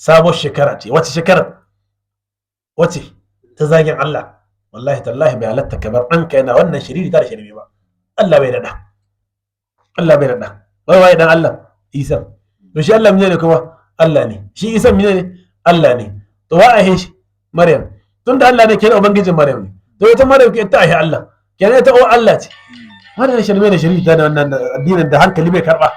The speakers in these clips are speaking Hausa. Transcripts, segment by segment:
Sabon shekara ce. Wace shekarar? Wace ta zagin Allah? Wallahi tallahi bai halatta ka bar ɗanka yana wannan shiriri ta da shirme ba. Allah bai daɗa, Allah bai daɗa. Wai waye dan Allah? Isa. To shi Allah mene ne kuma? Allah ne shi. Isa mene ne? Allah ne. To wa ahe shi? Maryam. Tunda Allah ne, kenan ubangijin Maryam ne. To ita Maryam ke ta ahe Allah, kenan ita o Allah ce. Wannan shirme da shiriri ta da wannan addinin da hankali bai karba.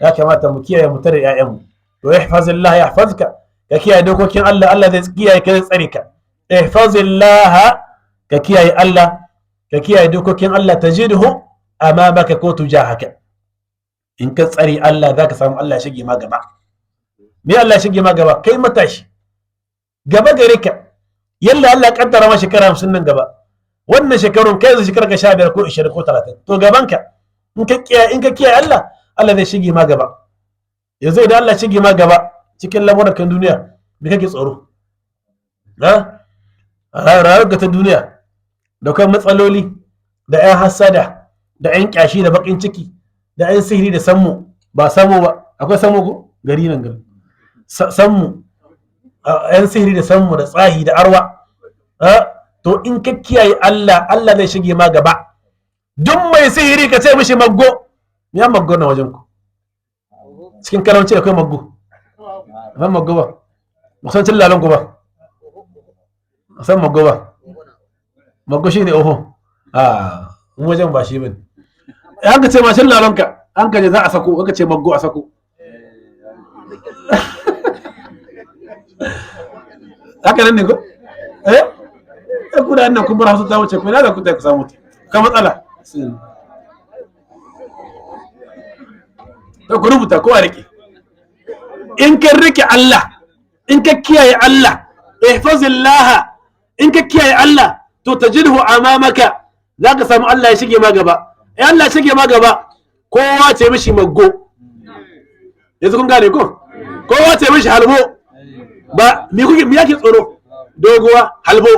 Ya kamata mu kiyaye, mu tare ƴaƴanmu. To ihfazillah yahfazka, ka kiyaye dokokin Allah, Allah zai kiyaye ka, zai tsare ka. Ihfazillah, ka kiyaye Allah, ka kiyaye dokokin Allah, tajidhu amamaka ko tujahaka. In ka tsare Allah, zaka samu Allah ya shige ma gaba. Me Allah ya shige ma gaba? Kai matashi, gaba gare ka, yalla Allah kaddara ma shekara 50 nan gaba. Wannan shekarun kai yanzu shekara ka 15 ko 20 ko 30, to gabanka in ka kiyaye Allah, Allah zai shige ma gaba. Yanzu idan Allah shige ma gaba cikin lamuran kan duniya, me kake tsoro? Ha, rayuwar ta duniya da kuma matsaloli da 'yan hasada da 'yan kyashi da bakin ciki da 'yan sihiri da sammu, ba sammu ba, akwai sammu ko gari nan gari sammu, 'yan sihiri da sammu da tsahi da arwa. To in ka kiyaye Allah, Allah zai shige ma gaba. Duk mai sihiri ka ce mishi maggo. Ya maggo na wajen ku cikin karamci akwai maggo? Ba maggo ba, ba san cin lalon ku ba, san maggo ba. Maggo shine oho. A mu wajen ba shi bane. An ka ce ma cin lalon ka, an ka je za a sako, aka ce maggo a sako. Haka nan ne ko? Eh eh, ku da nan kun bar Hausa ta wuce ku, ina da ku ta ku samu ta ka matsala. To ku rubuta ko a rike. In ka rike Allah, in ka kiyaye Allah, ihfazillah, in ka kiyaye Allah, to tajidhu amamaka, zaka samu Allah ya shige ma gaba. Eh, Allah ya shige ma gaba, kowa ce mishi maggo. Yanzu kun gane ko? Kowa ce mishi halbo. Ba me kuke, me yake tsoro? Doguwa halbo,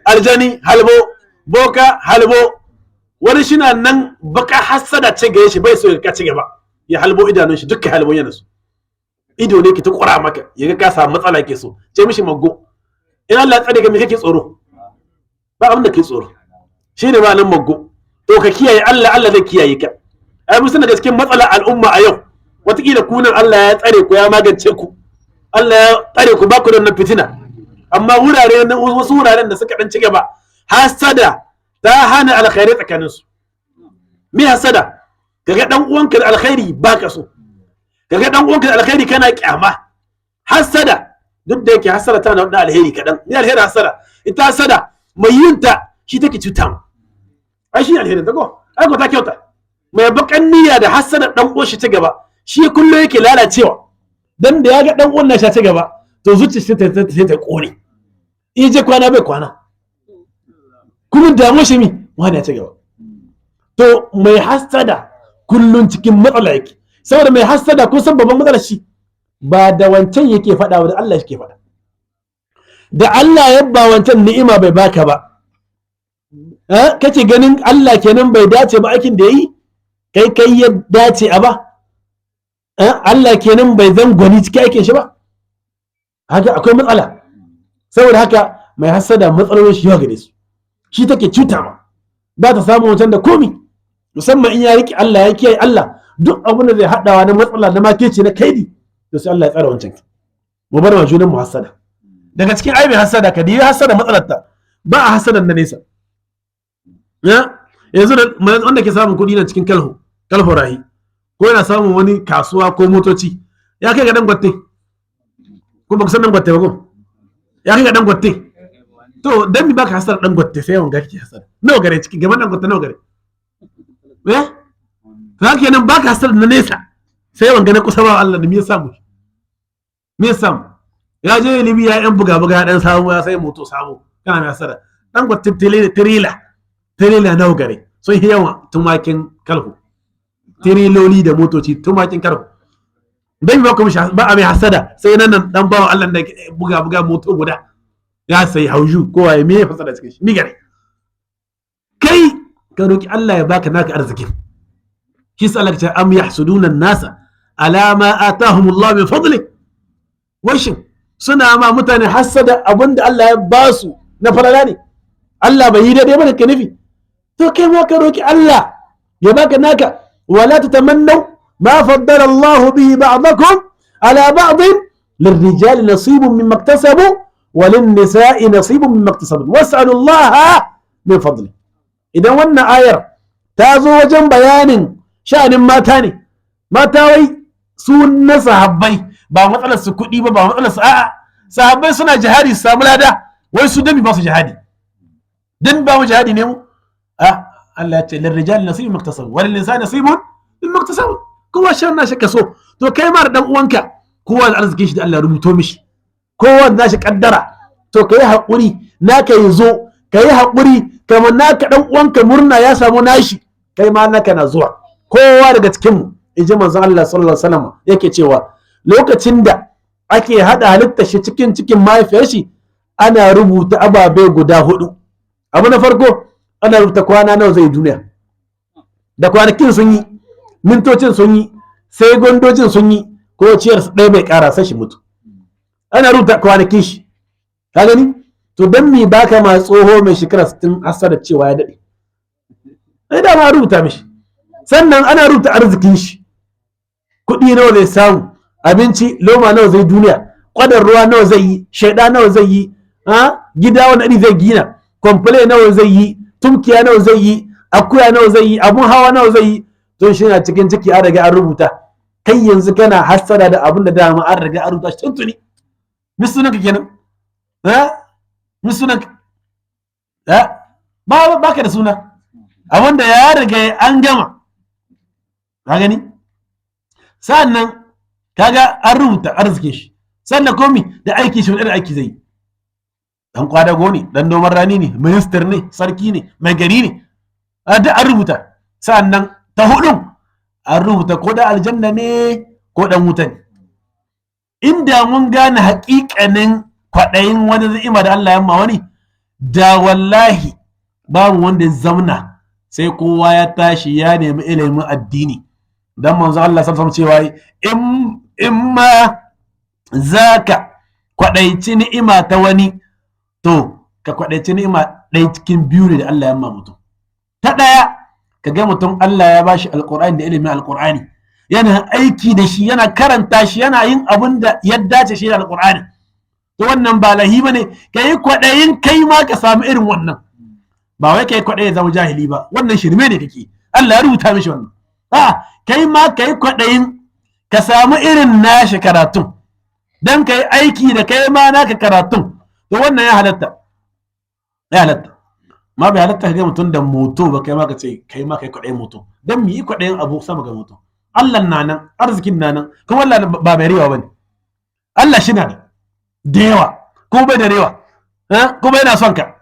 aljani halbo, boka halbo. Wani shina nan baka hassada ce gare shi, bai so ya ci gaba, ya halbo idanun shi dukkan halbo yana su ido ne ki ta kura maka, ya ga ka samu matsala ke so, ce mishi maggo. In Allah ya tsare ka, me kake tsoro? Ba abin da ke tsoro. Shine ma'anar maggo. To ka kiyaye Allah, Allah zai kiyaye ka. Ai mun san daga cikin matsalar al'umma a yau, wataƙila ku nan Allah ya tsare ku, ya magance ku, Allah ya tsare ku, ba ku da wannan fitina. Amma wurare na wasu wuraren da suka dan ci gaba, hasada ta hana alkhairai tsakaninsu. Me hasada? Kaga dan uwanka da alkhairi baka so, kaga dan uwanka da alkhairi kana kyama. Hasada, duk da yake hasada tana da alheri kadan. Ni alheri hasada, ita hasada mai yin ta shi take cuta ma. Ai shi alherin ta ko? Ai ko ta kyauta. Mai bakan niyya da hasada dan uwan shi ta gaba, shi kullum yake lalacewa. Dan da ya ga dan uwan nashi ta gaba, to zuciyar ta ta ta kone. In je kwana bai kwana, kuma damu shi mi wani ya ci gaba. To mai hasada kullum cikin matsala yake, saboda mai hasada, kun san babban matsalar shi, ba da wancan yake faɗa ba, da Allah yake faɗa. Da Allah ya ba wancan ni'ima bai baka ba, eh, kace ganin Allah kenan bai dace ba aikin da yayi, kai kai ya dace a ba. Eh, Allah kenan bai zan gwani cikin aikin shi ba. Haka akwai matsala. Saboda haka mai hasada matsalolin shi yawa gare su, shi take cuta ma, ba ta samu wancan da komi. Musamman in ya riƙe Allah, ya kiyaye Allah, duk abin da zai haɗawa na matsala, na makeci, na kaidi, to sai Allah ya tsara wancan. Mu bar ma junan mu hasada. Daga cikin aibin hasada, ka dibi hasada matsalar ta, ba a hasadan na nesa. Ya yanzu da wanda ke samun kuɗi na cikin kalho kalho rahi, ko yana samun wani kasuwa ko motoci, ya kai ga Dangote, ko ba ku san Dangote ba ko? Ya kai ga Dangote. To dan mi baka hasar Dangote, sai yawan kake hasar nawa gare ciki gaban Dangote, nawa gare? Eh, to haka kenan baka hasar na nesa, sai yawan ga na kusa. Ba Allah da me ya samu, me ya samu? Ya je Libya yan buga buga, dan samu ya sai moto samu, kana mai hasara Dangote. Tirela tirela nawa gare? Sun yi yawan tumakin kalhu, tiriloli da motoci tumakin kalhu. Dan ba ku ba a mai hasada, sai nan nan dan bawa Allah da buga buga moto guda ya sai hauju ko waye. Me ya fasada cikin shi? Mi gare kai? Ka roki Allah ya baka naka arzikin. Shi sa Allah ya ce am yahsuduna an-nasa ala ma atahum Allah min fadli. Washin Suna ma mutane hassada abinda Allah ya ba su na falala ne. Allah bai yi daidai ba da ke nufi. To kai ma ka roki Allah ya baka naka. Wala tatamannu ma faddala Allah bihi ba'dakum ala ba'd, للرجال نصيب مما اكتسبوا وللنساء نصيب مما اكتسبن واسألوا الله من فضله. Idan wannan ayar ta zo wajen bayanin sha'anin mata ne, mata wai su na sahabbai ba matsalar su kuɗi ba, ba matsalar su, a'a, sahabbai suna jihadi su samu lada, wai su dami ba su jihadi, dan ba mu jihadi ne mu. A Allah ya ce lirrijali nasibun mimma iktasabu wa lin-nisa'i nasibun mimma iktasabu. Kowa shan na shi kaso. To kai ma da dan uwanka, kowa da arzikin shi da Allah ya rubuto mishi, kowa da nashi kaddara. To kai haƙuri naka ya zo, kai haƙuri kamar naka dan uwanka murna ya samu nashi, kai ma naka na zuwa. Kowa daga cikin mu, in ji manzon Allah sallallahu alaihi wasallam, yake cewa lokacin da ake hada halitta shi cikin cikin mahaifiyar shi, ana rubuta ababe guda hudu. Abu na farko, ana rubuta kwana nawa zai duniya. Da kwanakin sun yi, mintocin sun yi, sai gondojin sun yi, ko ciyar ɗaya bai ƙara sai shi mutu. Ana rubuta kwanakin shi, ka gani. To dan me baka ma tsoho mai shekara 60 hasada cewa ya daɗe? Ai da ma rubuta mishi. Sannan ana rubuta arzikin shi, kuɗi nawa zai samu, abinci loma nawa zai duniya, kwadar ruwa nawa zai yi, shaida nawa zai yi, gida wani iri zai gina, kwamfule nawa zai yi, tumkiya nawa zai yi, akuya nawa zai yi, abun hawa nawa zai yi. Tun shi na cikin ciki an riga an rubuta. Kai yanzu kana hassada da abun da dama an riga an rubuta shi tuntuni. Mi sunanka kenan? Ha, mi sunanka? Ha, ba baka da suna, abun da ya riga an gama, ka gani. Sannan kaga an rubuta arzikin shi. Sannan komi da aiki shi, wani irin aiki zai yi, dan kwadago ne, dan noman rani ne, minister ne, sarki ne, mai gari ne, a duk an rubuta. Sannan ta hudun, an rubuta ko da aljanna ne ko dan wuta ne. Inda mun gane haƙiƙanin kwaɗayin wani ni'ima da Allah ya ma wani, da wallahi babu wanda ya zamna sai kowa ya tashi ya nemi ilimin addini. Dan manzo Allah sallallahu alaihi wasallam cewa in ma zaka kwaɗaici ni'ima ta wani, to ka kwaɗaici ni'ima ɗaya cikin biyu ne da Allah ya ma mutum. Ta ɗaya, ka ga mutum Allah ya bashi alƙur'ani da ilimin alƙur'ani, yana aiki da shi, yana karanta shi, yana yin abin da ya dace shi da alƙur'ani. To wannan ba lahi ba ne ka yi kwaɗayin kai ma ka samu irin wannan. Ba wai ka yi kwaɗayi zama jahili ba, wannan shirme ne kake. Allah ya rubuta mishi wannan. A kai ma ka yi kwaɗayin ka samu irin nashi karatun dan ka yi aiki da kai ma naka karatun. To wannan ya halatta, ya halatta. Ma bai halatta ka ga mutum da moto ba, kai ma ka ce kai ma kai kwaɗayin moto. Dan mu yi kwaɗayin abu sama ga moto? Allah na nan, arzikin na nan, kuma Allah ba mai rewa bane. Allah shi na da yawa, kuma bai da rewa, kuma yana son ka.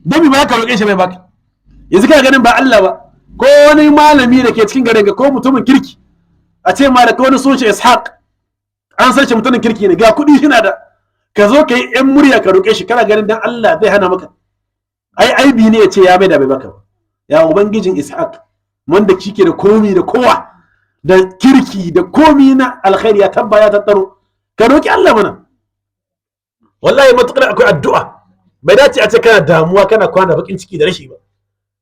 Don mi ba ka roƙe shi bai baka? Yanzu kana ganin ba Allah ba, ko wani malami da ke cikin garin ga, ko mutumin kirki, a ce ma da ko wani sun shi Ishaq, an san shi mutumin kirki ne, ga kuɗi shi na da, ka zo ka yi yan murya ka roƙe shi, kana ganin dan Allah zai hana maka? Ai aibi ne ya ce ya bai da bai baka ba. Ya ubangijin Ishaq, wanda kike da komi da kowa da kirki da komi na alkhairi, ya tabba ya tattaro, ka roƙi Allah mana. Wallahi matukar akwai addu'a, bai dace a ce kana damuwa, kana kwana bakin ciki da rashi ba.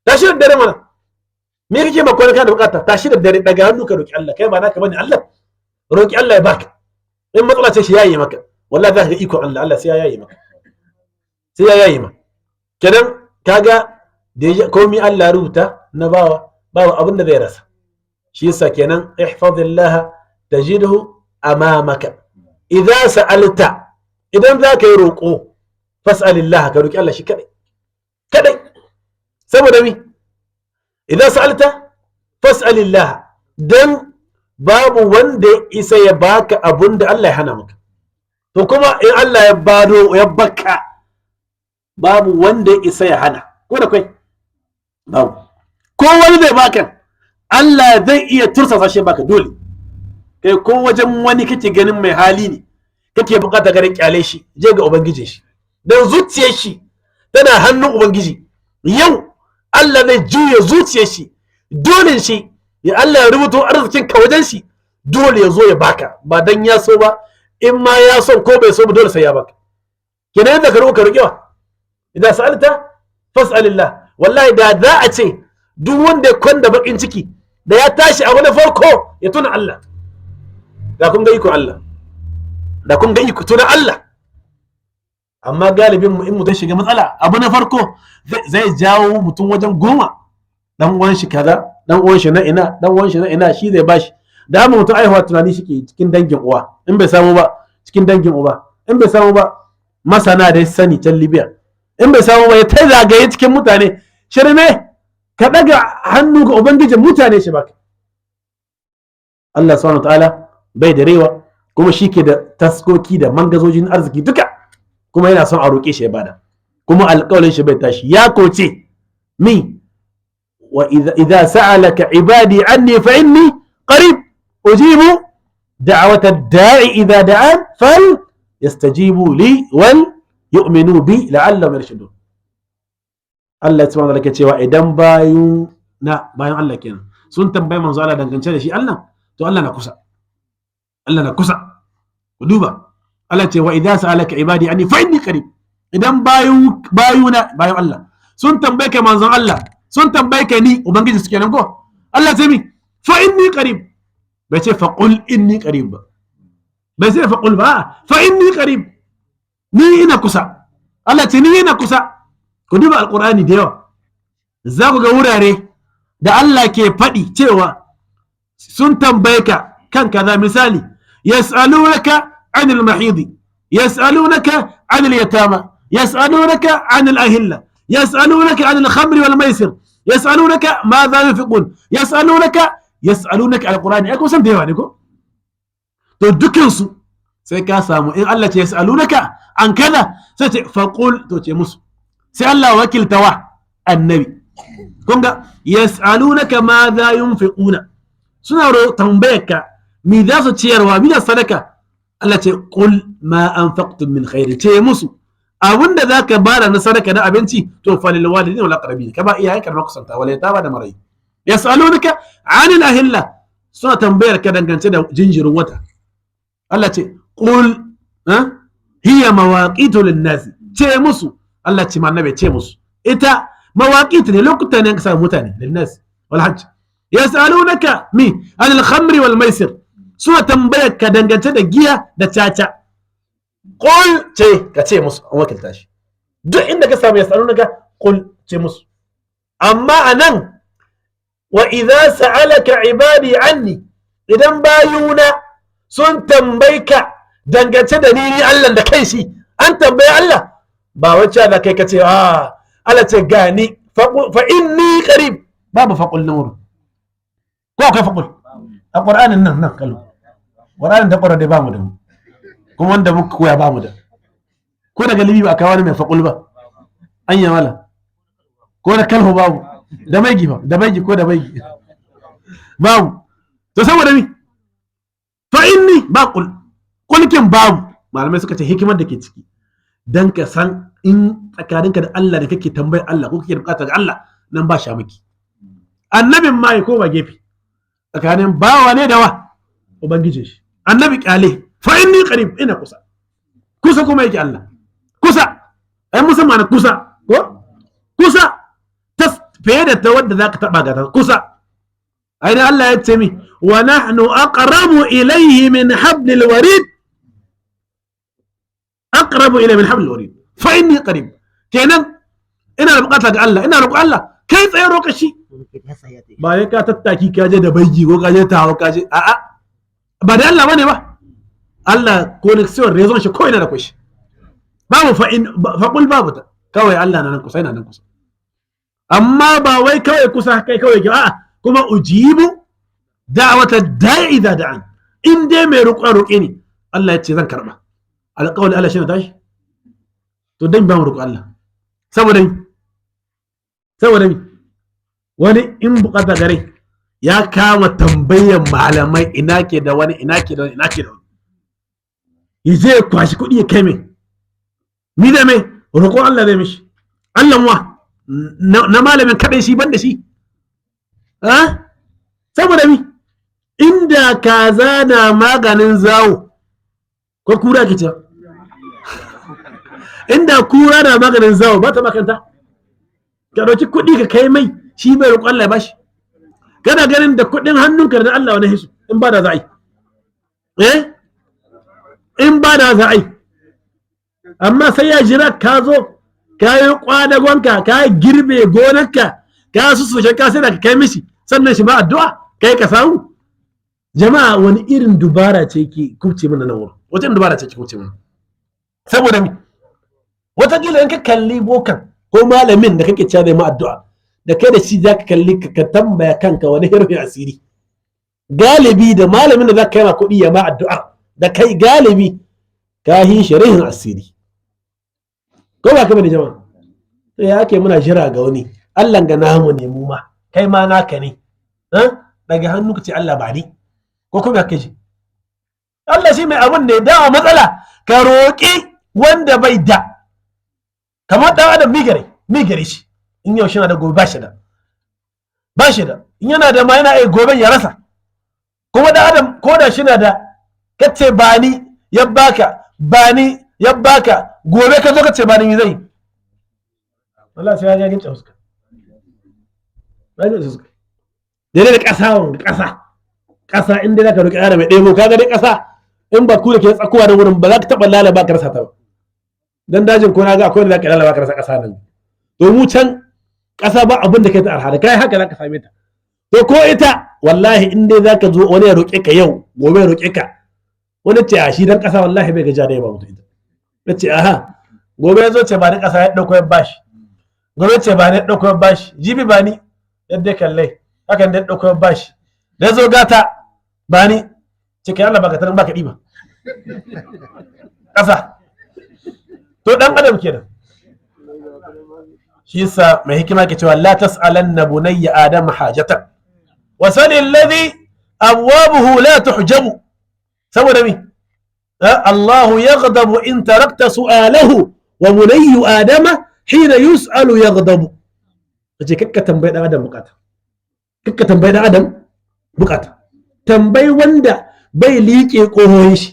Tashi da dare mana. Me kake ma kwana kana da bukata? Tashi da dare, daga hannu ka roki Allah. Kai ba naka bane Allah, roki Allah ya baka. In matsala ce shi yayi maka, wallahi za ka ga ikon Allah. Allah sai ya yayi maka, sai ya yayi ma. Kenan kaga da ya komai Allah rubuta na bawa, bawa abin da zai rasa. Shi yasa kenan ihfazillah tajidhu amamaka. Idza sa'alta, idan za ka yi roƙo, fas'alillah, ka roki Allah shi kadai kadai. Saboda mi? Idan sa'alta fas'alillah, dan babu wanda ya isa ya baka abun da Allah ya hana maka. To kuma in Allah ya bado ya baka, babu wanda ya isa ya hana. Ko da kai babu, ko wani zai baka, Allah zai iya tursasa shi baka dole. Kai ko wajen wani kake ganin mai hali ne kake bukata, garin kyale shi, je ga ubangijin shi, dan zuciyar shi tana hannun ubangiji. Yau Allah zai juya zuciyar shi, dole shi ya Allah ya rubuto arzikin ka wajen shi, dole ya zo ya baka, ba dan ya so ba. In ma ya son ko bai so ba, dole sai ya baka. Kenan yadda ka roƙo, ka roƙewa. Idan sa'alta fas'alillah. Wallahi da za a ce duk wanda ya kwanda bakin ciki, da ya tashi a wani farko ya tuna Allah, da kun ga iko Allah, da kun ga iko tuna Allah. Amma galibin mu, in mutum shiga matsala, abu na farko zai jawo mutum wajen 10, dan uwan shi kaza, dan uwan shi na ina, dan uwan shi na ina, shi zai bashi da mu. Mutum aihuwa tunani shi ke cikin dangin uwa, in bai samu ba cikin dangin uba, in bai samu ba masana da sani can Libya, in bai samu ba ya ta zagaye cikin mutane. Shirme! Ka daga hannu ga ubangijin mutane shi baka. Allah subhanahu ta'ala bai da rewa, kuma shi ke da taskoki da mangazojin arziki duka, kuma yana son a roƙe shi ya bada, kuma alƙawarin shi bai tashi. Ya koce mi wa idza sa'alaka ibadi anni fa inni qarib ujibu da'wata da'i idza da'an fal yastajibu li wal yu'minu bi la'allahum yarshudun. Allah subhanahu wa ta'ala ke cewa idan bayu na bayan Allah kenan sun tambayi manzo Allah dangance da shi Allah, to Allah na kusa, Allah na kusa. Ku duba, Allah ce wa idza sa'alaka ibadi anni fa inni qarib. Idan bayu bayuna, bayan Allah sun tambaye ka, manzon Allah, sun tambaye ka ni ubangiji su kenan ko, Allah ce mi? Fa inni qarib. Bai ce fa qul inni qarib ba, bai ce fa qul ba, fa inni qarib, ni ina kusa. Allah ce ni ina kusa. Ku duba Alqur'ani da yawa, za ku ga wurare da Allah ke faɗi cewa sun tambaye ka kan kaza. Misali, yas'alunaka anil mahidi, yas'alunaka anil yatama, yas'alunaka anil ahilla, yas'alunaka anil khamri wal maisir, yas'alunaka madha yunfiqun, yas'alunaka, yas'alunaka. Alqur'ani ai kusan da yawa ne ko? To dukansu sai ka samu in Allah ce yas'alunaka an kaza, sai ce faqul, to ce musu. Sai Allah wakilta wa annabi. Kun ga yas'alunaka madha yunfiquna, suna tambayar ka mi za su ciyarwa, mi za sadaka. Allah ce qul ma anfaqtum min khair, ce musu abinda zaka bada na sadaka na abinci, to falil walidin wal aqrabin, kama iyayen ka makusanta, wal yatama da marayi. Yas'alunaka anil ahilla, suna tambayar ka dangance da jinjirin wata. Allah ce qul hiya mawaqitu lin nas, ce musu. Allah ce ma annabi ce musu ita mawaqitu ne, lokuta ne ka samu mutane, lin nas wal hajj. Yas'alunaka mi anil khamri wal maisir, suna tambayar ka dangance da giya da caca. Qul, ce ka ce musu. An wakilta shi. Duk inda ka samu yas'alunaka, qul, ce musu. Amma anan wa idza sa'alaka ibadi anni, idan bayuna sun tambayi ka dangance da ni Allah da kai shi an tambayi Allah, ba wacce da kai ka ce a Allah ce gani fa inni qarib. Babu faqul nur ko akwai faqul a Qur'anin nan? Nan kallo Qur'anin da Qur'ani ba mu da mu, kuma wanda muka koya ba mu da ko daga Libi ba kawo wani mai faqul ba. An yi mala ko da kalho babu, da maigi ba, da maigi ko da maigi babu. To saboda mi fa inni ba qul kulkin babu? Malamai suka ce hikimar da ke ciki, dan ka san in tsakaninka da Allah da kake tambayar Allah ko kake bukata ga Allah, nan ba shamaki. Annabin ma ya koma gefe, tsakanin bawa ne da wa? Ubangijin shi. Annabi kyale, fa inni qarib, ina kusa. Kusa kuma yake Allah kusa, ai musamman kusa ko kusa ta fiye da ta wadda zaka taba ga kusa. Ai Allah ya ce mi? Wa nahnu aqrabu ilayhi min hablil warid, aqrabu ilayhi min hablil warid. Fa inni qarib kenan, ina da bukata ga Allah, ina roƙo Allah kai tsaye, roƙa shi, ba ya ka tattaki ka je da baiji ko ka je tawo ka je, a'a, ba da Allah bane ba. Allah connection raison shi ko ina da kushi babu. Fa in fa qul babu ta kawai. Allah na nan kusa, ina nan kusa, amma ba wai kawai kusa kai kawai ki, a'a. Kuma ujibu da'wata da'i idza da'an, in dai mai roƙo roƙe ni, Allah ya ce zan karba. Alƙawali Allah shi na tashi. To dan ba mu roƙo Allah saboda mi? Wani in bukata gare ya kama tambayan malamai, ina ke da wani, ina ke da wani, ina ke da wani, ya je ya kwashi kuɗi ya kai mai ni da mai roƙon Allah zai mishi. Allah wa na malamin kaɗai shi ban da shi. Saboda mi? Inda kaza na maganin zawo. Ko kura ke ce? Inda kura na maganin zawo ba ta makanta. Ka ɗauki kuɗi ka kai mai, shi bai roƙon Allah ya bashi. Kana ganin da kuɗin hannunka da Allah wani hisu in ba da za a yi. Eh? In ba da za a yi. Amma sai ya jira ka zo ka yi kwadagonka, ka girbe gonarka, ka susushe, ka sai da ka kai mishi, sannan shi ba addu'a kai ka samu. Jama'a, wani irin dubara ce ke kubce mana nan wurin? Wata irin dubara ce ke kubce mana? Saboda mi wataƙila in ka kalli bokan ko malamin da kake cewa zai ma addu'a, da kai da shi za ka kalli ka tambaya kanka wani hirfi asiri. Galibi da malamin da za ka kai ma kuɗi ya ma addu'a da kai, galibi ka yi sharihin asiri, ko ba ka bane jama'a? To ya ake muna jira ga wani? Allah ga namu ne, mu ma kai ma naka ne. Daga hannu ka ce Allah ba ni, ko kuma kai shi Allah shi mai abun ne. Da matsala ka roƙi wanda bai da, kamar ɗan adam mi gare shi, in yau shi na da, gobe ba shi da, ba shi da, in yana da ma yana iya goben ya rasa. Kuma ɗan adam ko da shi na da, kace ba ni ya baka, ba ni ya baka, gobe ka zo ka ce ba ni, zai Allah sai ya ga gince fuska, ya gince fuska. Daidai da ƙasa, wanga ƙasa, ƙasa inda za ka roƙi adam mai ɗebo, kaga dai ƙasa in ba ku da ke tsakuwa da wurin ba za ka taɓa lalaba ka rasa ta ba. Dan dajin ko na ga akwai wanda za ka lalaba ka rasa ƙasa nan. To mu can ƙasa ba abin da kai ta arha, da kai haka za ka same ta. To ko ita wallahi in dai za ka zo wani ya roƙe ka yau, gobe ya roƙe ka, wani ce a shi dan ƙasa wallahi bai gaja da ya ba mutum ita. Ya ce aha, gobe ya zo ce ba ni ƙasa, ya ɗauko ya bashi, gobe ce ba ni, ya ɗauko ya bashi, jibi ba ni, yadda ya kallai hakan da ya ɗauko ya bashi, da ya zo gata ba ni, ce kai Allah baka tarin baka ɗiba ƙasa. To ɗan adam kenan. Shi yasa mai hikima ke cewa la tas'alanna bunayya adama hajatan wa sali alladhi abwabuhu la tuhjabu. Saboda mi Allahu yaghdabu in tarakta su'alahu wa bunayyu adama hina yus'alu yaghdabu. Kace kakka tambayi dan adam bukata, kakka tambayi dan adam bukata, tambayi wanda bai liƙe ƙohoyin shi.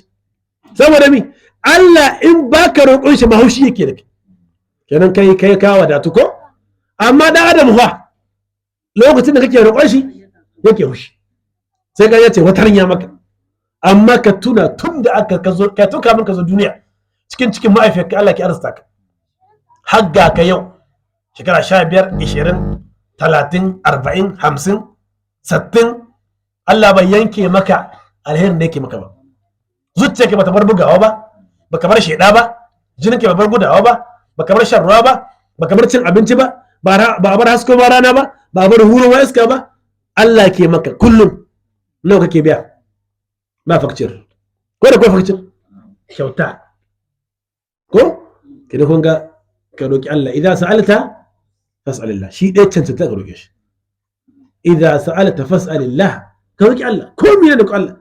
Saboda mi Allah in baka roƙon shi mahaushi yake da kai. Kenan kai kai ka wadatu ko? Amma dan adam fa lokacin da kake roƙon shi yake hushi, sai ka yace wata ya maka. Amma ka tuna tun da aka ka zo ka tuka min ka zo duniya, cikin cikin ma'aifiyarka Allah ke arzuta ka, har ga ka yau shekara 15, 20, 30, 40, 50, 60, Allah bai yanke maka alherin da yake maka ba. Zuciyarka bata bar bugawa ba, baka bar sheda ba, jininka bai bar gudawa ba, baka bar shan ruwa ba, baka bar cin abinci ba, ba a bar hasko ba rana ba, ba a bar huro ma iska ba. Allah ke maka kullum. Nawa kake biya? Ba facture ko da ko facture kyauta ko kida. Kun ga ka roki Allah, idza sa'alta fas'alillah, shi dai cancanta ka roke shi. Idza sa'alta fas'alillah, ka roki Allah ko miya da Allah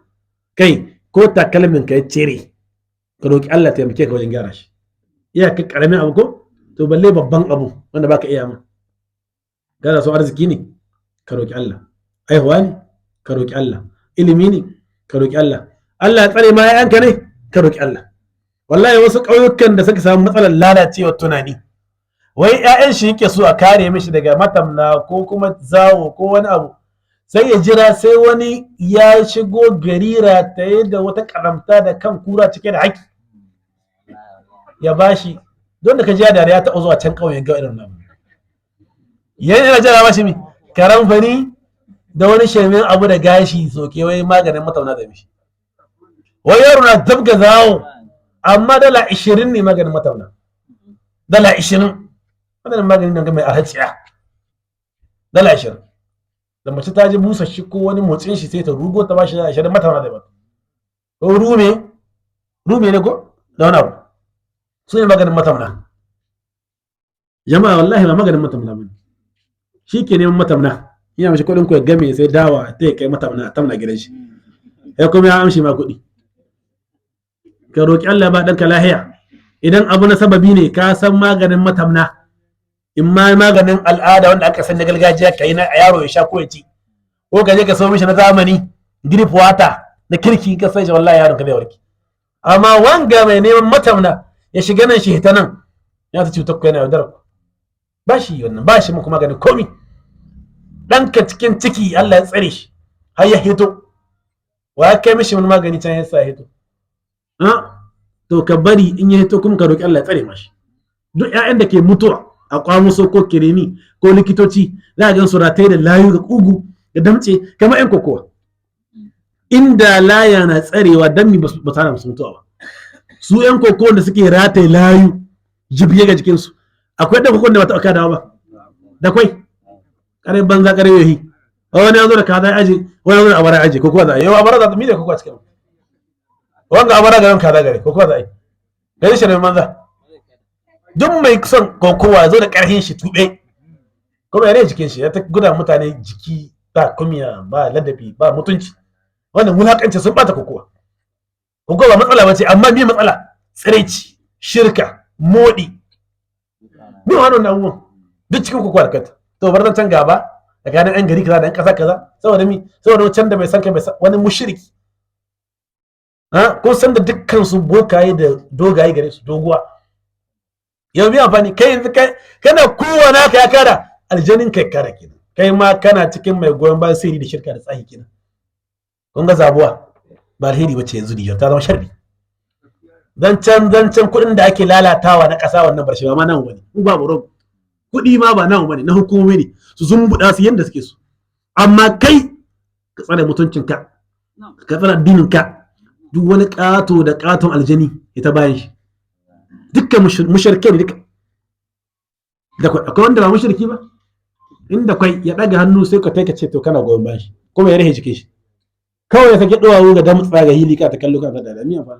kai, ko takalmin ka ya cire, ka roki Allah taimake ka wajen gyara shi. Iya ka karamin abu ko, to balle babban abu wanda baka iya ma. Kana so arziki ne, ka roki Allah. Aihuwa ne, ka roki Allah. Ilimi ne, ka roki Allah. Allah ya tsare ma ƴaƴanka ne, ka roki Allah. Wallahi wasu ƙauyukan da suka samu matsalar lalacewar tunani, wai ƴaƴan shi yake so a kare mishi daga matamna ko kuma zawo ko wani abu, sai ya jira sai wani ya shigo gari rataye da wata karamta da kan kura cike da haƙi ya bashi. Don da ka ji da ya taɓa zuwa can ƙauyen ga irin nan, yana jira bashi mi karamfani da wani shemin abu da gashi soke, wai maganin matauna da mishi. Wai yaro na zabga zawo, amma $20 ne maganin matauna, $20. Wannan maganin nan ga mai arhaciya, $20. Da mace ta ji busa shi ko wani motsin shi, sai ta rugo ta bashi $20 matauna da ba ko rume rume ne ko da wani abu, su ne maganin matauna. Jama'a, wallahi ba maganin matamna bane. Shi ke neman matamna ina mashi kuɗin ku ya game sai dawa ta kai matamna tamna gidan shi, ya kuma ya amshi ma kuɗi. Ka roki Allah ba ɗanka lahiya. Idan abu na sababi ne, ka san maganin matamna, in ma maganin al'ada wanda aka san na gargajiya ka yi na yaro ya sha ko ya ci, ko ka je ka sau mishi na zamani, drip water na kirki, ka sai shi, wallahi yaron ka zai warke. Amma wanga mai neman matamna ya shiga nan shi ta nan ya ta cutar ku, yana yaudarar ku. Ba shi wannan, ba shi muku magani komi. Ɗanka cikin ciki Allah ya tsare shi har ya hito, wa ya kai mishi wani magani can ya sa ya hito? To ka bari in ya hito kuma ka roki Allah ya tsare mashi. Duk ƴaƴan da ke mutuwa a kwamuso ko kireni ko likitoci, za a gan su rataye da layu ga kugu da damce kamar ƴan kokowa. Inda laya na tsarewa, dan mi ba su musu mutuwa ba? Su ƴan kokowa da suke rataye layu jibiye ga jikinsu, akwai ɗan kokon da ba taɓa kadawa ba da kwai kare banza kare yohi. Wani ya zo da kaza ya aje, wani ya zo da abara ya aje. Ko kuwa za a yi yau abara za ta mi da kokowa cikin wanga abara garin kaza gare kokowa za a yi gari shi ne manza. Duk mai son kokowa ya zo da ƙarfin shi tuɓe kuma ya jikin shi ya ta guda mutane jiki, ba kumiya, ba ladabi, ba mutunci. Wannan wulakanci sun bata kokowa. Kokowa ba matsala ba ce, amma me matsala? Tsiraici, shirka, moɗi, me wannan abubuwan duk cikin kokowa da kanta. To bar can gaba tsakanin yan gari kaza da yan ƙasa kaza. Saboda mi? Saboda wancan da bai san kai, bai san wani mushriki ha ko san da dukkan su bokaye da dogaye gare su doguwa. Yau bi amfani kai yanzu kai kana kowa naka ya kara aljanin kai kara kenan, kai ma kana cikin mai goyon bayan sirri da shirka da tsahi kenan. Kun ga zabuwa ba alheri bace, yanzu Nijar ta zama sharri. Zancen kuɗin da ake lalatawa na ƙasa, wannan bar shi, ba ma nan wani mu ba mu kuɗi ma ba namu bane, na hukumomi ne su zumbuɗa su yanda suke so. Amma kai ka tsare mutuncinka, ka tsare addininka. Duk wani ƙato da ƙaton aljani ya ta bayan shi, dukkan mushrike ne duka. Da akwai wanda ba mushriki ba? Inda kwai ya ɗaga hannu sai ka tai ka ce to kana goyon bayan shi, kuma ya rahe jikin shi kawai ya sake ɗuwawu ga damtsa ga hili ka ta kallo ka da miyan fa.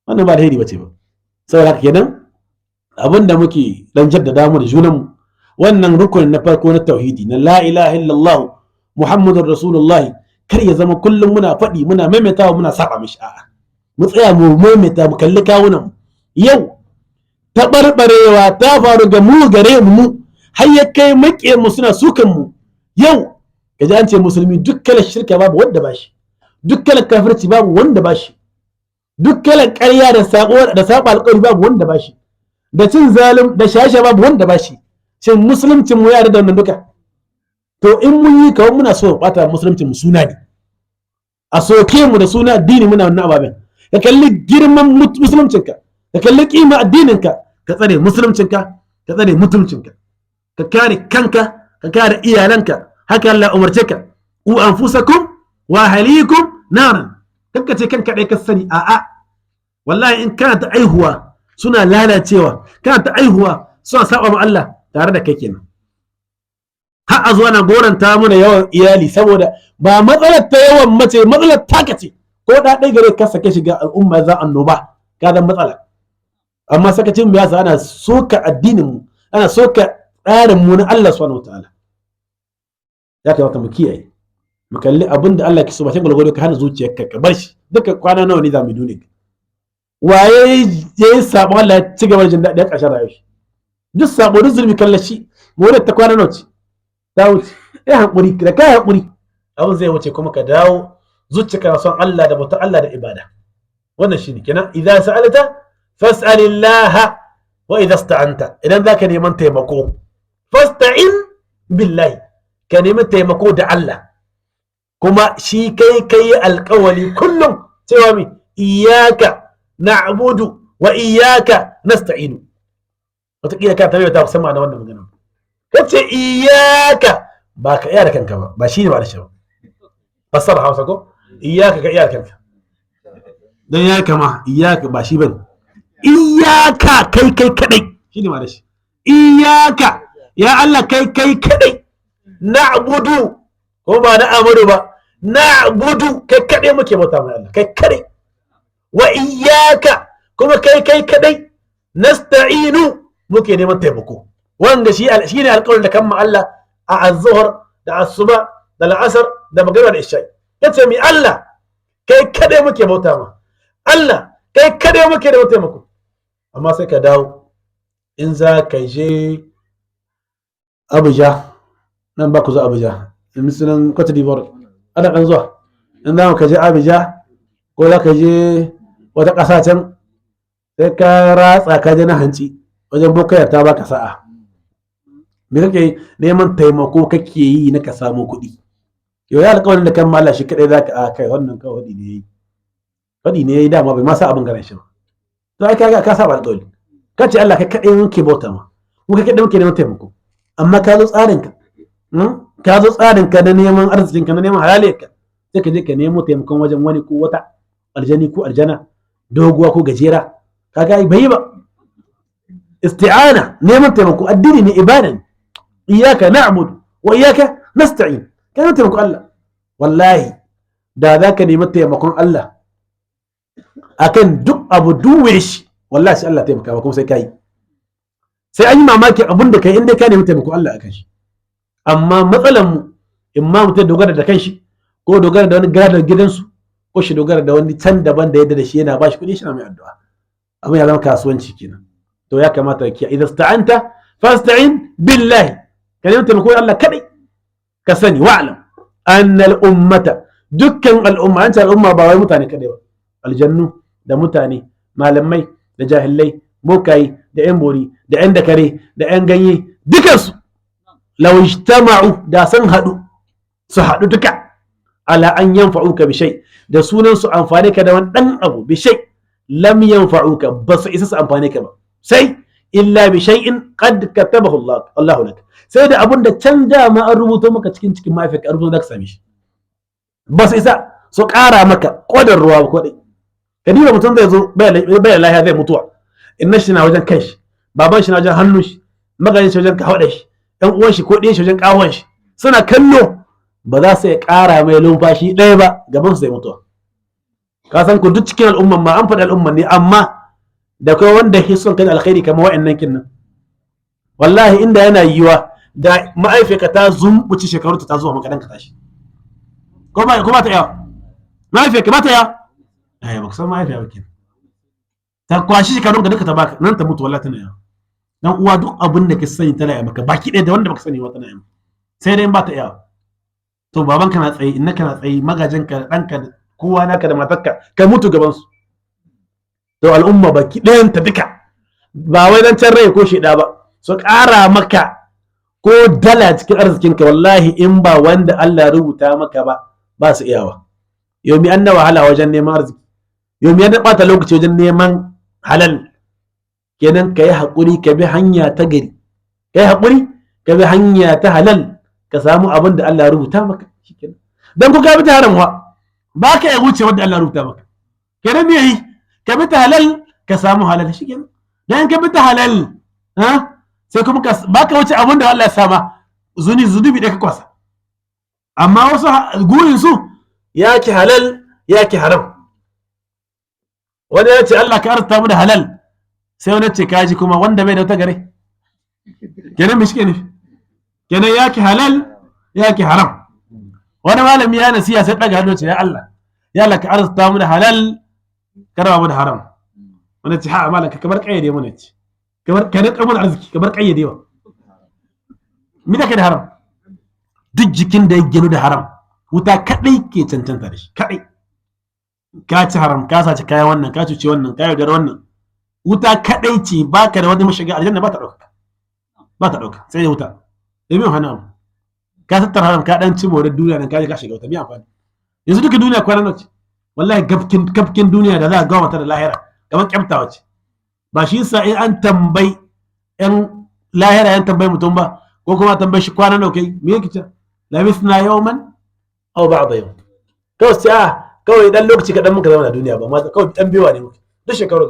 Wannan ba alheri bace ba. Saboda haka kenan abin da muke dan jaddada mu da junanmu, wannan rukunin na farko na tauhidi na la ilaha illallah Muhammadur Rasulullah, kar ya zama kullum muna faɗi, muna maimaitawa, muna saba mishi. A'a, mu tsaya mu maimaita, mu kalli kawunan. Yau taɓarɓarewa ta faru ga mu gare mu, har ya kai maƙiyan mu suna sukan mu. Yau kaji an ce musulmi duk kalar shirka babu wanda ba shi, duk kalar kafirci babu wanda ba shi, duk kalar ƙarya da sabo da saba alƙawari babu wanda ba shi, da cin zalim da shashe babu wanda ba shi. Shin musuluncin mu ya da wannan duka? To in mun yi kawai muna so bata musuluncin mu suna ne, a soke mu da suna addini muna wannan ababen. Ka kalli girman musuluncinka, ka kalli kima addininka, ka tsare musuluncinka, ka tsare mutuncinka, ka kare kanka, ka kare iyalanka. Haka Allah umarce ka: u anfusakum wa ahlikum naran. Kanka ce kanka dai ka sani. A'a, wallahi in kana ta aihuwa suna lalacewa, kana ta aihuwa suna saba ma Allah tare da kai kenan. Har a zuwa na goranta mana yawan iyali, saboda ba matsalar ta yawan mace, matsalar taka ce. Ko da ɗaya gare ka sake shiga al'umma za annoba ka zan matsala. Amma sakacin mu ya sa ana soka addinin mu, ana soka tsarin mu na Allah subhanahu wataala. Ya kamata mu kiyaye, mu kalli abin da Allah ke so bakin gwalgwado, ka hana zuciyarka, ka bar shi. Duka kwana nawa ne za mu duniya? Waye ya yi sabon Allah ya ci gaba da jin daɗi a ƙarshen rayuwar shi? Duk sabo, duk zulmi, kallashi mu ta kwana nawa ce ta wuce. Ya haƙuri da kai, haƙuri, abin zai wuce kuma ka dawo zuciyarka na son Allah da bautar Allah da ibada. Wannan shine kenan. Idza sa'alta fas'alillah, wa idza ista'anta, idan zaka neman taimako, fasta'in billahi, ka nemi taimako da Allah. Kuma shi kai kai alƙawali kullum cewa mi? Iyyaka na'budu wa iyyaka nasta'inu. Wataƙila ka tabbata ta musamman na wannan magana kace iyyaka, ba ka iya da kanka ba, ba shi ne ba da shi ba. Fassara Hausa ko iyyaka, ka iya da kanka dan ya kama iyyaka, ba shi bane. Iyyaka, kai kai kadai, shi ne ma da shi. Iyyaka, ya Allah, kai kai kadai, na'budu, ko ba na amadu ba, na'budu, kai kadai muke bauta mai Allah, kai kadai, wa iyyaka, kuma kai kai kadai, nasta'inu, muke neman taimako. Wanda shi shine alƙawarin da kan Allah a azzuhur da asuba da la'asar da magriba da isha'i. Yace mi? Allah, kai kadai muke bauta ma. Allah, kai kadai muke neman taimako. Amma sai ka dawo in za ka je Abuja, nan ba ku zo Abuja, in sunan Cote d'Ivoire ana dan zuwa, in za ka je Abuja ko za ka je Wata ƙasa can sai ka ratsa ka je na hanci wajen bokayar ta baka sa'a. Me kake neman taimako kake yi na ka samu kuɗi? Yau ya alƙawarin da kan mala shi kaɗai za ka a kai wannan kawai faɗi ne yayi, faɗi ne yayi, dama bai ma sa abin garan shi ba. To ai kaga ka saba alƙawari, ka ce Allah kai kaɗai muke bauta ma, mu kai kaɗai muke neman taimako, amma ka zo tsarin ka, ka zo tsarin ka na neman arzikin ka, na neman halaliyar ka, sai ka je ka nemo taimakon wajen wani ko wata aljani ko aljana, doguwa ko gajera. Kaga ai bai yi ba. Isti'ana, neman taimako, addini ne, ibada ne. Iyyaka na'budu wa iyyaka nasta'in. Ka nemi taimakon Allah. Wallahi da za ka nemi taimakon Allah akan duk abu duwe shi, wallahi sai Allah taimaka ba, kuma sai kai sai an yi mamaki abin da kai inda ka nemi taimakon Allah akan shi. Amma matsalan mu, in ma mutum dogara da kanshi ko dogara da wani gadar gidansu ko shi dogara da wani can daban da yadda da shi yana bashi kuɗi, shi na mai addu'a, abin ya zama kasuwanci kenan. To ya kamata ki idan sta'anta fasta'in billahi, ka nemi taimakon Allah kadai. Ka sani, wa'lam anna al-ummata, dukkan al'umma, an ce al'umma ba wai mutane kadai ba, aljannu da mutane, malamai da jahilai, bokayi da yan bori da yan dakare da yan ganye, dukansu, law ijtama'u, da sun haɗu, su haɗu duka, ala an yanfa'uka bi shay, da sunan su amfane ka da wani dan abu, bi shay, lam yanfa'uka, ba su isa su amfane ka ba, sai illa bi shay'in qad katabahu Allah Allahu lak, sai da abun da can dama an rubuto maka cikin cikin mahaifiyarka, an rubuto zaka same shi. Ba su isa su ƙara maka kodar ruwa ba ko dai. Kadira mutum zai zo bai da lafiya, zai mutuwa, inna shi na wajen kanshi, baban shi na wajen hannun shi, magajin shi wajen kafaɗar shi, ɗan uwan shi ko ɗiyan shi wajen ƙawon shi, suna kallo ba za su iya ƙara mai lumfashi ɗaya ba, gaban su zai mutuwa. Ka san ku duk cikin al'umman ma an faɗi al'umman ne, amma da kai wanda ya son kan alkhairi kamar wa'annan kinnan, wallahi inda yana yiwa da ma'aifiyarka ta zumbuci shekarunta ta zuwa maka ɗanka tashi, ko ba ta yawa ma'aifiyarka ba ta yawa, eh, ba ku san ma'aifiya ba kenan, ta kwashi shekarun ka duka ta baka nan ta mutu, wallahi tana yawa. Dan uwa, duk abin da ka sani tana yawa maka baki ɗaya, da wanda baka sani ba tana yawa, sai dai in ba ta yawa. To babanka na tsaye, innaka na tsaye, magajinka, ɗanka, kowa naka da matarka, ka mutu gaban su. To al'umma baki ɗayan ta duka, ba wai dan can rai ko sheda ba, su ƙara maka ko dala cikin arzikinka, wallahi in ba wanda Allah ya rubuta maka ba, ba su iyawa. Yomi an na wahala wajen neman arziki, yomi an ɓata lokaci wajen neman halal. Kenan ka yi haƙuri, ka bi hanya ta gari, ka yi haƙuri, ka bi hanya ta halal, ka samu abin da Allah ya rubuta maka, shikenan. Dan ku ka bi ta haram wa ba ka iya wuce wanda Allah ya rubuta maka. Kenan me yi? Ka bi ta halal, ka samu halal, shikenan. Dan ka bi ta halal, ha, sai kuma ka ba ka wuce abin da Allah ya sama, zuni zunubi da ka kwasa. Amma wasu gurin su ya ki halal, ya ki haram. Wani ya ce Allah ka arzuta mu da halal, sai wani ce kaji kuma wanda bai da wata gare. Kenan me shike nufi? Kenan ya ki halal, ya ki haram. Wani malami ya nasiya, sai daga hannu ce, ya Allah, ya Allah, ka arzuta mu da halal, ka raba mu da haram. Wani ce, ha malam, ka kamar kayyade mana, ce kamar ka rinka mana arziki kamar kayyadewa mi da ka da haram. Duk jikin da ya ginu da haram, wuta kadai ke cancanta da shi kadai. Ka ci haram, ka saci kayan wannan, ka cuci wannan, ka yaudar wannan, wuta kadai ce. Baka da wani mashiga aljanna, ba ta dauka, ba ta dauka, sai da wuta. Da me hana abu? Ka tattara haram, ka dan ci more duniya nan, ka je ka shiga wuta, me amfani? Yanzu duka duniya kwana nawa ce? Wallahi gafkin gafkin duniya da za a gawa mata da lahira kamar kyamtawa ce. Ba shi yasa in an tambayi yan lahira, yan tambayi mutum ba, ko kuma tambayi shi kwana nawa kai, me yake ce? Labisna yawman aw ba'da yawm. Kawai sai a kawai dan lokaci kaɗan muka zama a duniya ba ma, kawai dan biwa ne muke duk shekaru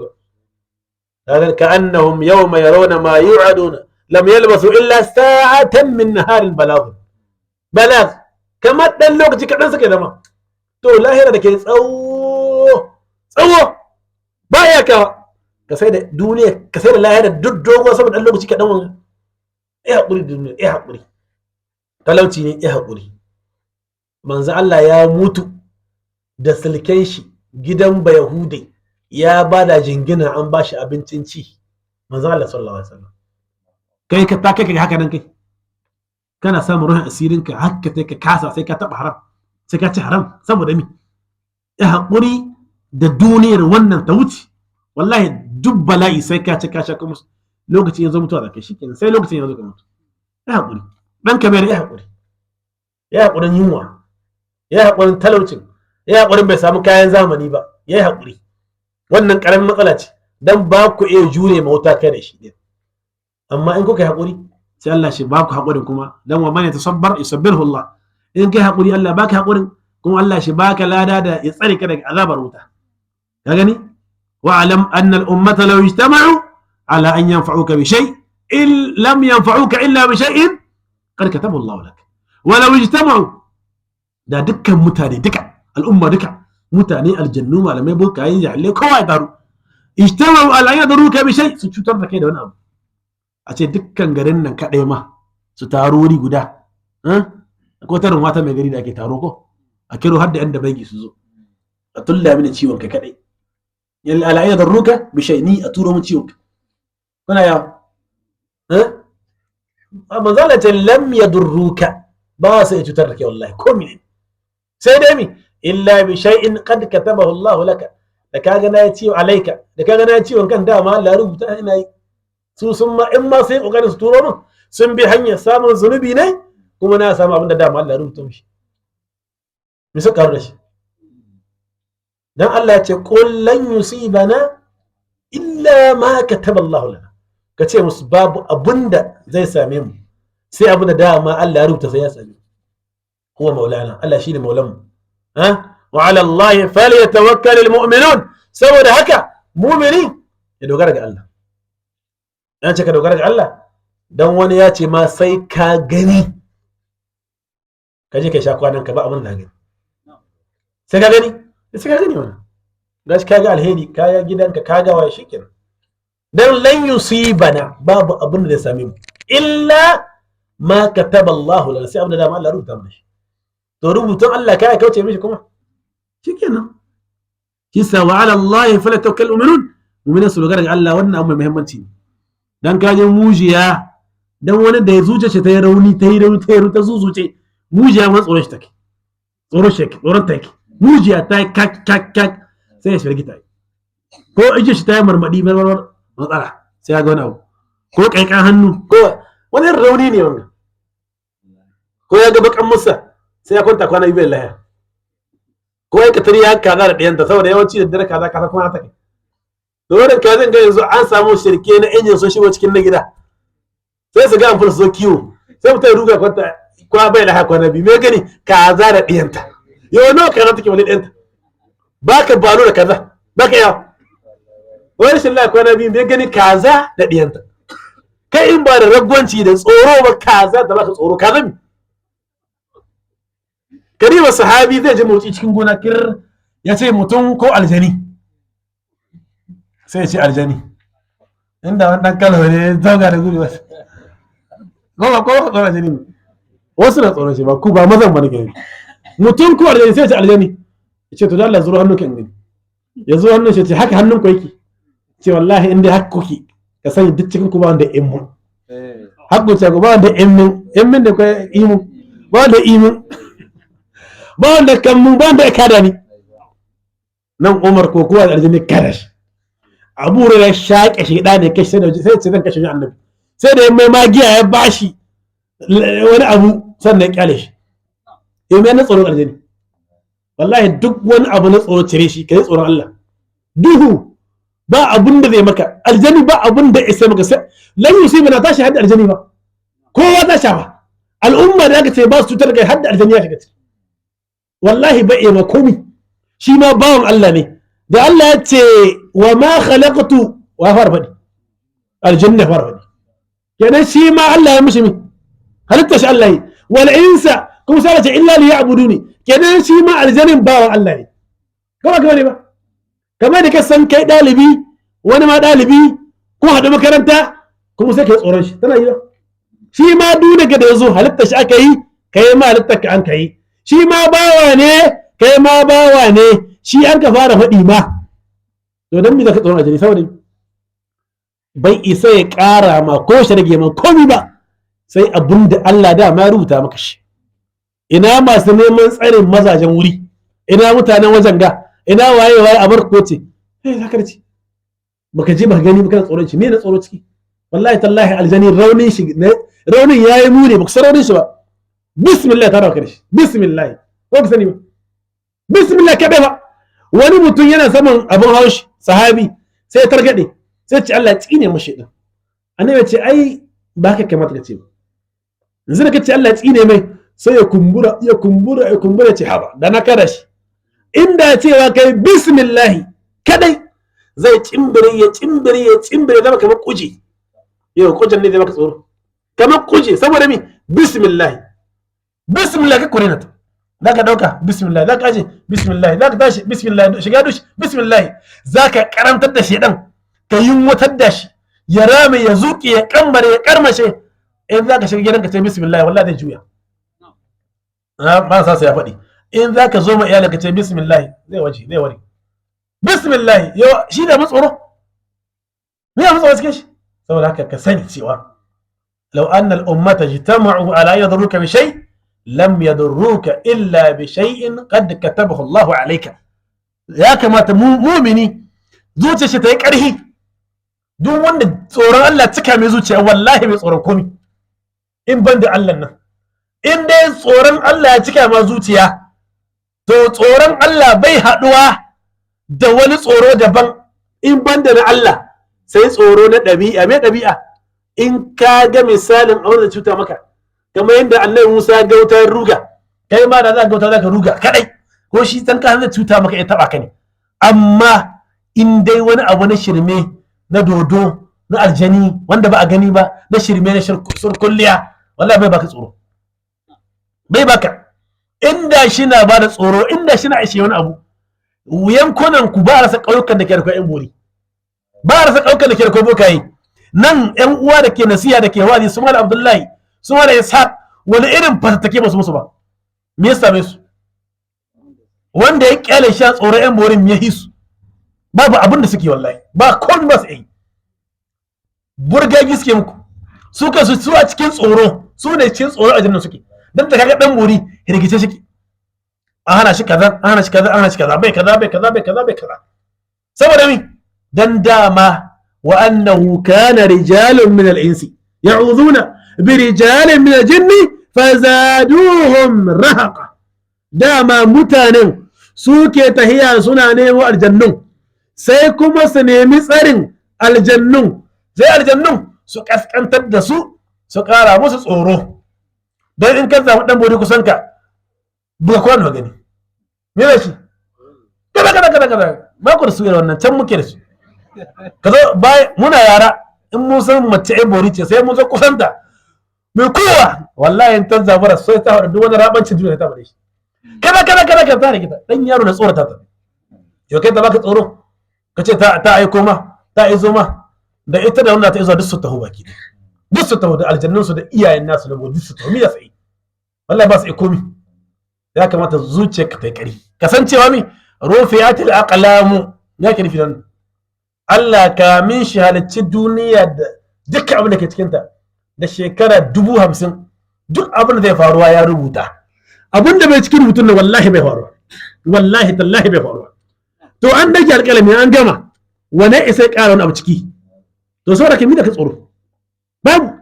ga ka annahum yawma yarawna ma yu'aduna lam yalbasu illa sa'atan min naharin balagh balagh, kamar dan lokaci kaɗan suka zama. To lahira da ke tsawo tsawo ba ya ka ka sai da duniya, ka sai da lahira duk dogo saboda dan lokaci kaɗan. Wani ya haƙuri da duniya, ya haƙuri, talauci ne, ya haƙuri. Manzo Allah ya mutu da silken shi gidan Bayahude, ya ba da jingina, an ba shi abincin ci. Manzo Allah sallallahu alaihi wasallam. Kai ka ta kai ka haka nan, kai kana samun ruhin asirin ka haka, kai ka kasa, sai ka taba haram, sai ka ci haram, saboda mi? Ya haƙuri. Da duniyar wannan ta wuce, wallahi duk bala'i sai ka ci ka sha, kuma lokacin ya zo mutuwa da kai, shikenan, sai lokacin ya zo ka mutu. Ya haƙuri dan kamar ya haƙuri, ya haƙurin yunwa, ya haƙurin talaucin, ya haƙurin bai samu kayan zamani ba, ya haƙuri. Wannan ƙaramin matsala ce, dan ba ku iya jure ma wuta kai da shi ɗin. Amma in kuka yi haƙuri, sai Allah shi ba ku haƙurin kuma, dan wa man yatasabbar yusabbirhu Allah. In kai haƙuri, Allah baka haƙurin, kuma Allah shi baka lada da ya tsare ka daga azabar wuta. Ka gani? Wa alam anna al ummata law ijtama'u ala an yanfa'uka bi shay in lam yanfa'uka illa bi shay'in qad katabahu Allah lak. Wa law ijtama'u, da dukkan mutane duka, al'umma duka, mutane, aljannu, malamai, bokaye, jahilai, kowa ya taru, ijtama'u ala an yadruka bi shay, su cutar da kai da wani abu, a ce dukkan garin nan kaɗai ma su taru wuri guda, ko tarin wata mai gari da ake taro, ko a kiro har da yan da bangi su zo a tulla mini ciwon kai kaɗai, yalla ala an yadruka bi shay, ni a turo min ciwon kai, kuna yawa eh? Manzo Allah ce lam yadurruka, ba su iya cutar da kai wallahi ko mene, sai dai mi illa bi shay'in qad katabahu Allah laka. Da kaga na yi ciwo alaika, da kaga na yi ciwon kan, dama Allah ya rubuta ina yi. Su sun ma in ma sai kokarin su turo min, sun bi hanyar samun zunubi ne, kuma na samu abin da dama Allah ya rubuta mishi. Me suka karu da shi? Dan Allah ya ce qul lan yusibana illa ma kataba Allah lana. Ka ce musu babu abinda zai same mu sai abin da dama Allah ya rubuta sai ya same mu. Huwa maulana, Allah shine maulanmu. Ha, wa ala Allah falyatawakkalul mu'minun. Saboda haka mu'mini ya dogara ga Allah. An ce ka dogara ga Allah, dan wani ya ce ma sai ka gani, ka je ka sha kwanan ka, ba abin da gani sai ka gani, sai ka gani. Wannan gashi ka ga alheri, ka ga gidanka, ka ga waye, shikenan. Dan lan yusibana, babu abin da zai same mu illa ma kataba Allah lana, sai abin da dama Allah rubuta mana shi. To rubutun Allah kai kauce mishi kuma shikenan. Kisa wa ala Allah falyatawakkal mu'minun, mu'minan su dogara ga Allah. Wannan abu mai muhimmanci ne. Dan ka je mujiya, dan wani da ya zuce shi ta yi rauni, ta yi rauni, ta yi rauni, ta zuzuce mujiya ma tsoron shi take, tsoron shi tsoron ta yake. Mujiya ta yi kak kak kak, sai ya shirgita. Ko ije shi ta yi marmadi marmar matsala, sai ya ga wani abu, ko kaikan hannu, ko wani irin rauni ne wanga, ko ya ga bakan musa, sai ya kwanta kwana biyu lahiya. Ko ya katari ya kaza da ɗiyanta, saboda yawanci da dare kaza kaza kuma ta kai da wannan kazan ga yanzu an samu shirke na injin sun shigo cikin na gida, sai su ga an su zo kiwo, sai mutum ya ruga kwanta kwa bai lahiya kwana biyu. Me gani? Kaza da ɗiyanta. Yau nawa kaza take wani ɗiyanta? Baka balo da kaza baka yawa wani rashin lahiya kwana biyu. Me gani? Kaza da ɗiyanta. Kai in ba da ragwanci da tsoro ba, kaza da baka tsoro, kaza mi? Karima sahabi zai ji motsi cikin gona, kir, ya ce mutum ko aljani? Sai ya ce aljani. Inda wani dan kalo ne zauga da gudu wasu ko ba ko ba tsoron aljani ne, wasu na tsoron shi, ba ku ba mazan ba nake. Mutum ko aljani? Sai ya ce aljani. Ya ce to da Allah zuro hannun kan gani. Ya zo hannun shi, ya ce haka hannun ku yake? Ce wallahi in dai haka kuke, ka sani duk cikin ku ba wanda in mun hakku ce ku ba wanda in min in min da kai imu, ba wanda imin, ba wanda kan mun, ba wanda ya kada ni nan. Umar ko kowa da aljini kada shi. Abu Hurairah shaƙe shi da ne kashi, sai da sai ce zan kashe annabi, sai da ya mai magiya ya bashi wani abu sannan ya kyale shi. Yau mai na tsoron aljini? Wallahi duk wani abu na tsoro cire shi, kai tsoron Allah. Duhu ba abun da zai maka, aljani ba abun da isa maka. Sai lan yusibana tashi hadda aljani ba, kowa ta shafa. Al'umma da aka ce ba su cutar kai, hadda aljani ya shiga ciki. Wallahi ba iya ma komi, shi ma bawan Allah ne. Da Allah ya ce wa ma khalaqtu, wa fara faɗi? Aljanna fara faɗi. Kenan shi ma Allah ya mishi mi halitta shi Allah yi wal insa, kuma sai ce illa liya'buduni. Kenan shi ma aljanin bawan Allah ne, kuma kamar ne ba kamar da ka san kai ɗalibi, wani ma ɗalibi, ko haɗu makaranta, kuma sai ka yi tsoron shi, tana yi ba. Shi ma duk da ya zo halitta shi aka yi, kai ma halitta ka an kai, shi ma bawa ne, kai ma bawa ne, shi an ka fara faɗi ma. To dan me zaka tsoron aljani? Saboda bai isa ya ƙara ma ko shi rage ma komi ba, sai abin da Allah da ma rubuta maka shi. Ina masu neman tsarin mazajen wuri? Ina mutanen wajen ga? Ina waye waye a bar ko ce eh zaka ce baka je baka gani ba, kana tsoron shi. Me na tsoro ciki? Wallahi tallahi aljani raunin shi, raunin yayi mune, baka san raunin shi ba. Bismillah ta rauka shi, bismillah ko ka sani ba, bismillah ka bai ba. Wani mutum yana saman abin haushi, sahabi, sai ya targade, sai ce Allah ya tsine mashi din. Annabi ya ce ai ba haka kamata ka ce ba. Yanzu da ka ce Allah ya tsine mai, sai ya kumbura, ya kumbura, ya kumbura, ce haba da na kada shi. Inda cewa kai bismillah kadai, zai cimbire, ya cimbire, ya cimbire, zama kamar kuje. Yau kujen ne zai maka tsoro kamar kuje. Saboda mi? Bismillah, bismillah ka kore na ta. Za ka ɗauka bismillah, za ka aje bismillah, za ka tashi bismillah, shiga dushi bismillah. Za ka karantar da shedan, ka yunwatar da shi, ya rame, ya zuƙe, ya kambare, ya karmashe. In za ka shiga gidanka ce bismillah, wallahi zai juya. Ba sa ya faɗi. In za ka zo ma iyalinka ce bismillah, zai waje, zai ware. Bismillah yau shi da matsoro me ya matsoro cikin shi. Saboda haka ka sani cewa law anna al ummata jitama'u ala yadurruka bi shay, lam yadurruka illa bi shay'in qad katabahu Allahu alayka. Ya kamata mumini zuciyar shi ta yi ƙarfi. Duk wanda tsoron Allah cika mai zuciya, wallahi mai tsoron komi in ban da Allah nan. In dai tsoron Allah ya cika ma zuciya, to tsoron Allah bai haɗuwa da wani tsoro daban in ban da na Allah, sai tsoro na ɗabi'a. Mai ɗabi'a, in ka ga misalin a wanda cuta maka, kamar yadda Annabi Musa ya ga wutar ruga, kai ma da za ga wuta za ka ruga kadai, ko shi san ka zai cuta maka ya taba ka ne. Amma in dai wani abu na shirme, na dodo, na aljani wanda ba a gani ba, na shirme, na surkulliya, wallahi bai baka tsoro, bai baka. Inda shi na ba da tsoro, inda shi na ishe wani abu, yankunan ku ba a rasa ƙauyukan da ke da yan bori, ba a rasa ƙauyukan da ke da bokaye. Nan yan uwa da ke nasiha, da ke wa'azi, su Malam Abdullahi, su Malam Ishaq, wani irin fatattake ba su musu ba? Me ya same su? Wanda ya kyale shi a tsoron yan borin ya hisu, babu abin da suke, wallahi ba komai ba su yi. Burgagi suke muku su ka su a cikin tsoro, su ne cikin tsoro a jinnan suke. Dan da kaga dan bori hirgice shi, an hana shi kaza, an hana shi kaza, an hana shi kaza, bai kaza, bai kaza, bai kaza, bai kaza. Saboda mi? Dan dama wa annahu kana rijalun min al-insi ya'uduna bi rijalin min al-jinni fazaduhum rahaqa. Dama mutanen suke tahiya suna nemo aljannun, sai kuma su nemi tsarin aljannun, sai aljannun su kaskantar da su, su kara musu tsoro. Don in ka samu dan bori kusan ka, buga kwano gani me ne shi, kada kada kada kada ba ku da su irin wannan, can muke da su. Ka zo bai muna yara, in mun san mace ai bori ce, sai mun zo kusanta mai kowa, wallahi in ta zabara sai ta haɗa duk wani rabancin duniya ta bare shi, kada kada kada kada ta rikita dan yaro na tsorata ta. Yau kai ta baka tsoro, ka ce ta aiko ma, ta izo ma, da ita da wanda ta izo duk su taho baki, duk su taho, da aljannun su da iyayen nasu da duk su taho, mi za su yi? Wallahi ba su yi komi. Ya kamata zuciyarka ta yi ƙari, kasancewa mi rufi'atil aqlamu. Ya ke nufi nan? Allah kamin shi halicci duniya da dukkan abin da ke cikinta da shekara 50,000, duk abin da zai faruwa ya rubuta. Abin da bai cikin rubutun nan wallahi bai faruwa, wallahi tallahi bai faruwa. To an dage alƙalami an gama, wane isa ya ƙara wani abu ciki? To saboda ka da ka tsoro babu.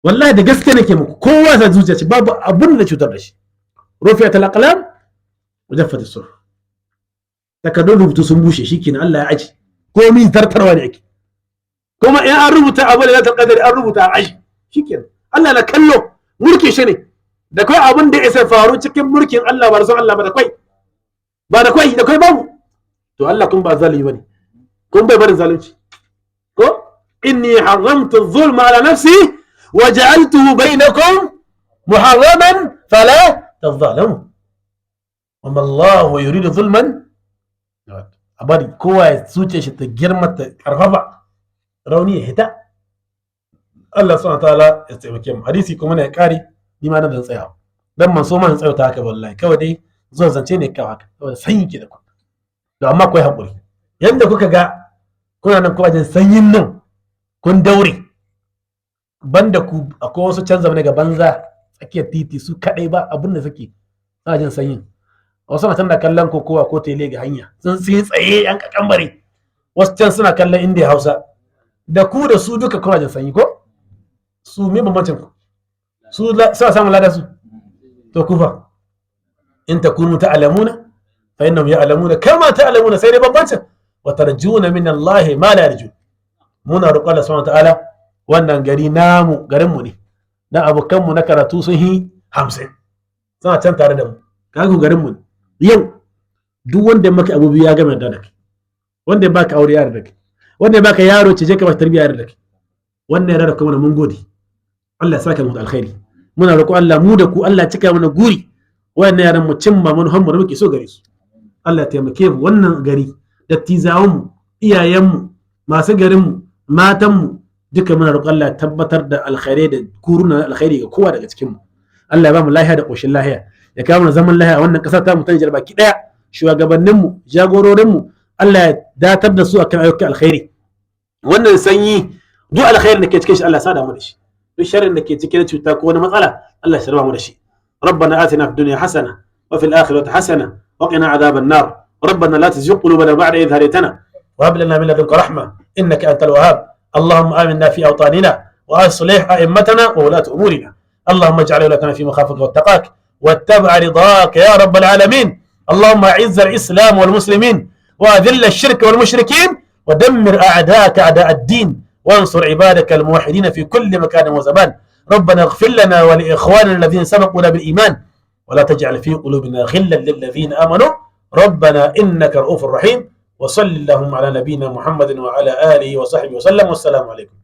Wallahi da gaske nake muku, kowa sa zuciya ce babu abin da cutar da shi. Rufi'atul aqlam wa jaffat as-suhuf. Takardun rubutu sun bushe, shikenan, Allah ya aji komi, zartarwa ne ake. Kuma in an rubuta abu da lailatul qadri, an rubuta a aji, shikenan, Allah na kallo, mulki shi ne. Da kai abin da isa faru cikin mulkin Allah ba da son Allah ba, da kai ba, da kai, da kai babu. To Allah kun ba zalimi bane, kun bai barin zalunci. Ko inni haramtu dhulma ala nafsi wa ja'altuhu bainakum muharraman fala tadhalamu wama Allah yuridu zulman. A bari kowa ya zuciya shi ta girma, ta karfafa, rauni ya hita. Allah subhanahu ta'ala ya taimake mu. Hadisi kuma ne ya kare, ni ma nan zan tsaya, dan man so man tsaya ta haka, wallahi kawai dai zuwa zance ne kawai haka, saboda sanyi ke da ku. To amma akwai hakuri, yanda kuka ga kuna nan kuma jin sanyin nan kun daure, banda ku akwai wasu canza ne ga banza tsakiyar titi su kadai ba abin da suke suna jin sanyin. Wasu na tana kallon kokowa ko tele ga hanya, sun tsaye yan kakambare. Wasu can suna kallon Indiya Hausa. Da ku da su duka kuna jin sanyi ko? Su me bambancin ku? Su suna samun lada su? To kufa. In takunu ta'lamuna fa innahum ya'lamuna kama ta'lamuna, sai dai bambancin wa tarjuna min Allah ma la yarjun. Muna roƙon Allah subhanahu ta'ala, wannan gari namu, garin mu ne. Na abokan mu na karatu sun yi 50 suna can tare da mu. Kaga garin mu yau duk wanda maka abu biyu ya gama da kai. Wanda ya baka aure ya yarda kai. Wanda ya baka yaro ce je ka ba tarbiyya ya yarda kai. Wannan ya rarraka mana, mun gode. Allah ya saka mu da alkhairi. Muna roƙo Allah, mu da ku, Allah cika mana guri. Wayannan yaran mu cimma manufan mu da muke so gare su. Allah ya taimake mu. Wannan gari, dattizawan mu, iyayen mu, masu garin mu, matan mu, duka muna roƙo Allah ya tabbatar da alkhairai da kuruna alkhairi ga kowa daga cikin mu. Allah ya ba mu lahiya da ƙoshin lahiya, ya kawo mana zaman lahiya a wannan ƙasa ta mu ta Nijar baki ɗaya. Shugabannin mu, jagororin mu, Allah ya datar da su akan ayyukan alkhairi. Wannan sanyi, duk alkhairin da ke cikin shi Allah ya sada mu da shi. Duk sharrin da ke cikin cuta ko wani matsala, Allah ya sharba mu da shi. ربنا آتنا في الدنيا حسنة وفي الآخرة حسنة وقنا عذاب النار. ربنا لا تزغ قلوبنا بعد إذ هديتنا وهب لنا من لدنك رحمة إنك أنت الوهاب. اللهم آمنا في أوطاننا وأصلح أئمتنا وولاة أمورنا. اللهم اجعل ولاتنا في مخافتك واتقاك واتبع رضاك يا رب العالمين. اللهم أعز الإسلام والمسلمين وأذل الشرك والمشركين ودمر أعداءك أعداء الدين وانصر عبادك الموحدين في كل مكان وزمان. ربنا اغفر لنا ولإخواننا الذين سبقونا بالإيمان ولا تجعل في قلوبنا غلا للذين آمنوا ربنا إنك رؤوف رحيم. وصل اللهم على نبينا محمد وعلى آله وصحبه وسلم، والسلام عليكم.